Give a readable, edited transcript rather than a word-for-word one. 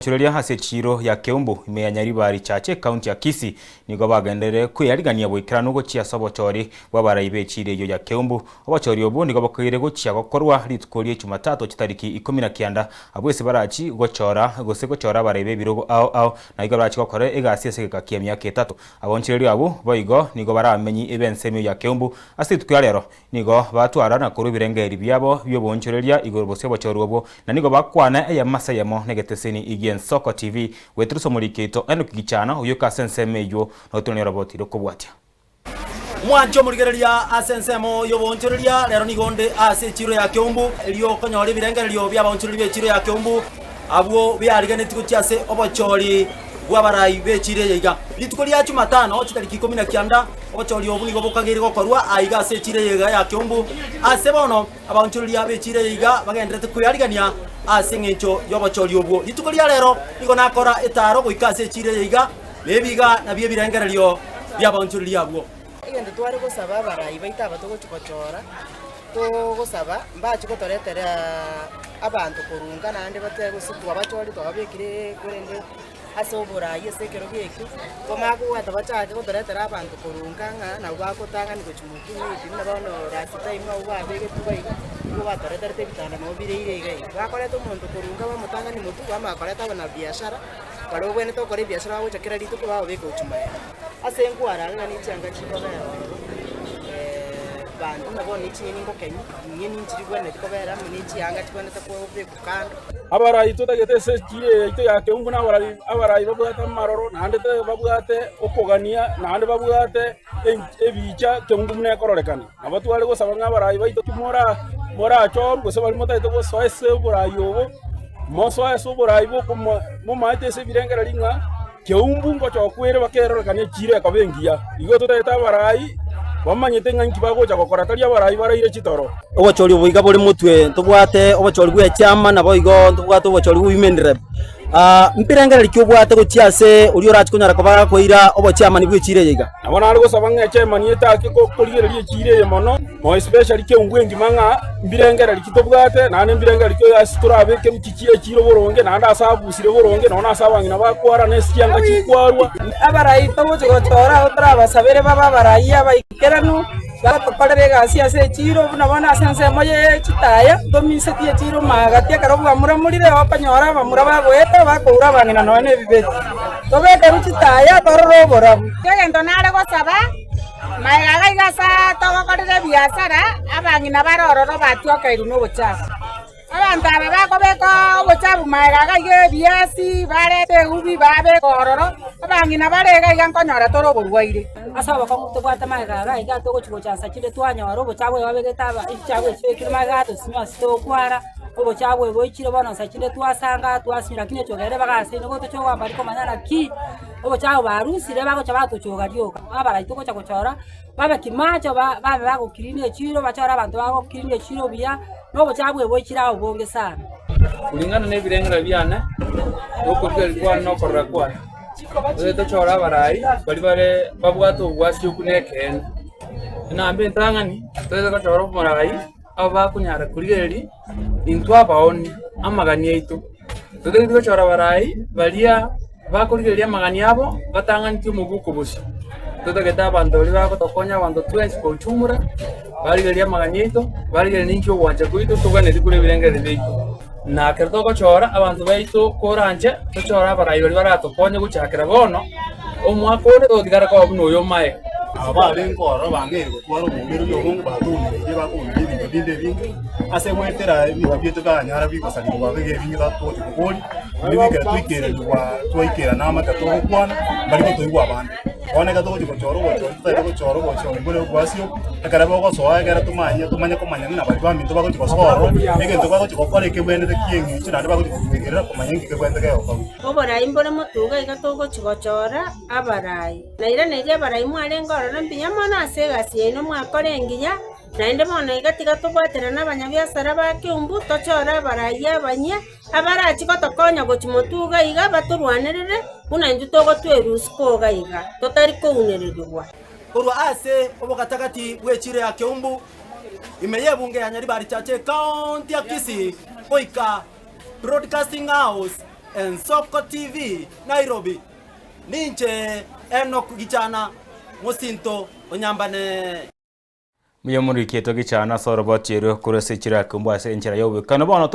Abaonchoreria ase echiiro ya Keumbu ime ya Nyaribari Chache ekaunti ya Kisii nigo bagenderere kweyarigania boikeranu gochia ase obochori bw'abarai b'echiiro eyio ya Keumbu. Obochori obwo nigo bokageire gochia gokorwa rituko rie Jumatatu chitariki ikomi na kianda abwo ase barachi gochora gose gochora abarai b'ebirogo ao ao na igo barachi gokora egasi ase egeka ki'emiaka etato. Abaonchoreria abwo boigo nigo baramenyi b'ensemo ya Keumbu ase rituko ria rero Nigo batwara na korua ebirengererio biabo bi'oboonchoreria igoro bosio obochorwa obwo, na nigo bakwana eyemo ase eyemo negeteseni gi'Ensoko TV goeterusa omoriki oito Enock Gichana oyoka ase ensemo eyio notonia oroboti rokobwatia. Mwanche omorigereria ase ensemo y'oboonchoreria, rero nigo onde ase echiiro ya Keumbu, erio okonyora ebirengererio bi'abaonchoreria b'echiiro ya Keumbu, abwo biarigenetie gochia ase obochori bw'abarai b'echiiro eye iga. Rituko ria Jumatano, chitariki ikomi na kianda, obochori obwo nigo bokageire gokorwa aiga ase echiiro eye iga ya Keumbu. Ase bono abaonchoreria b'echiiro eye iga bagendererete kwearigania ase engencho y'obochori obwo. Rituko ria rero nigo nakora etaaro goika ase echiiro eye iga, na ebi iga nabio ebirengererio bi'abaonchoreria abwo. Egento tware gosaba abarai baito aba togochia gochora, togosaba mbache gotoretera abanto korunga naende bate gose twabachorire twababekire korende ase oborai ase ekerogo ekio, komanya kobwata bachake gotoretera abanto korunga ng'a nabo bagotang'ani gochia motwe maybe buna bono last time abwo babegetwe iga iga, nigo batoreterete ebitanda nabo bire ire iga iga. Bakoreta omonto korunga bamotang'ani motwe, bamanya koreta abanabiashara, baria babwenerete gokora ebiashara bagocha kera rituko bababeka gochia magega. Ase nkwara ng'a ne chianga chikobera ororo, banto buna bono ne chinyeni ngokenywa, chinyeni nchirigwenereti kobera amo ne chianga chigwenerete kobekwa kando. Abarai totagete ase echiro eye yaito ya Keumbu na abarai abarai babwate amaroro naende babwate okogania naende babwate ebicha Keumbu buna ekororekana. Nabo tware gosaba ng'a abarai baito ki mora morachorwe gose baria motagete gosoa ase oborai obo, mosoe ase oborai bokoma momaete ase ebirengererio ng'a Keumbu ngochokwa ere bakerorekana echiiro ekoba engiya. Igo totagete abarai bamanyete ng'a inki bagocha gokora, tari abarai baraire chitoro. Obochori obo iga bore motwe, ntobwate obochori bw'echiama naboigo ntobwate obochori bwa women rep. Mbirengererio ki obwate gochia ase oria orache konyara koba gakoira obochiamani bw'echiiro eye iga? Nabo nare gosaba ng'a echairman etake korigereria echiiro eye mono, more especially Keumbu engima ng'a mbirengererio ki tobwate naende mbirengererio ki ase torabeke chichie echiiro boronge naende ase abusire boronge nonya ase abang'ina bakwara na ase chianga chikwarwa. Abarai togochia gochora abwo torabasabere babe abarai abaikeranu, batokorere egasi ase echiiro buna bono ase ensemo ye chitaya, ntomisetie echiiro magati ekero bwamuramurire okonyora abamura bagoeta bakoura abang'ina nonya na ebibeti. Tobekerwe chitaya torore oborabu. Egento nare gosaba, magega iga iga ase togokorera ebiasara, abang'ina bare ororo batwokeirwe nobochafu. Abanto aba bakobeka obochafu magega iga iga ebiasi, barete eubi babeka ororo, abang'ina bare iga iga nkonyora tore oborwaire. Ase obokong'u tobwate magega iga iga togochi gochansa chinde twanyora obochafu obo babegete aba echichafu echi chibekire magega atosinyo ase tokwara. Obochafu obo boichire bono nsa chinde twasanga twasinywa lakini echogere bagaseino gotochoga mbari komanya naki obochafu barusire bagocha batochoga rioka. Abarai togocha gochora babe kimacho ba babe bagoclean echiro bachore abanto bagoclean echiro buya na obochafu obo boichire agwo bonge sana. Kulingana na ebirengera biane, na okorigereria kwane na okorora kwane, tore tochore abarai baria bare babwate obwasi na ekeene. Enamba entang'ani, tore gochora omorai. Abakonyara korigereria intwe abaoni amagani aito, totagete gochora abarai baria bakorigereria amagani abo batang'anetie omobuko bosio. Totagete abanto baria bagotokonya abanto twensi kwa ujumla, barigereria amagani aito, barigereria ninki ogwancha kwaito toganetie korwa ebirengererio biaito. Na ekero togochora abanto baito koranche, tochore abarai baria baratokonye gochakera bono, omwaka onde togotigara koba buna oyo omaega. Aba barenge ororo bang'eire gotwara oboumereri obonge batoumereirie bakoumeria ebinto binde ebinge, ase goetera ebinto biaito bianyara bigosarigwa biga ebinge togochia koboria, naende bikera twaikererigwa twaikerana amate togokwana, mbari gotoigwa abande. Bono ekero togochia gochora obochori totagete gochora obochori bore obwasio, ekero bogosoa ekero tomanye tomanye komanya ng'a baria baminto bagochia gosoa ororo, egento bagochia gokora ekebwenerete ki'eng'encho naende bagochia gotuegerera komanya inki kebwenerete gegokorwa. Oborai mbore motuga iga togochia gochora abarai. Nairaneria abarai mwarenge ororo mbuya mono ase egasi yaino mwakora engiya, naende bono iga tiga tobwaterane abanyabiasara ba Keumbu, tochore abarai abanyia, abarachie gotokonya gochia motuga iga batorwanerere buna intwe togotwerusia iga iga, totari kounererigwa. Korwa ase obogatagati bw'echiiro ya Keumbu, ime y'ebunge ya Nyaribari Chache, Ekaonti ya Kisii, goika Broadcasting House. Ensoko TV, Nairobi. Ninche Enock Gichana, mosinto o Nyambane. Mbuya omoriki oito Gichana ase oroboti erwo korwa ase echiro ya Keumbu ase enchera y'obobekano. Bono.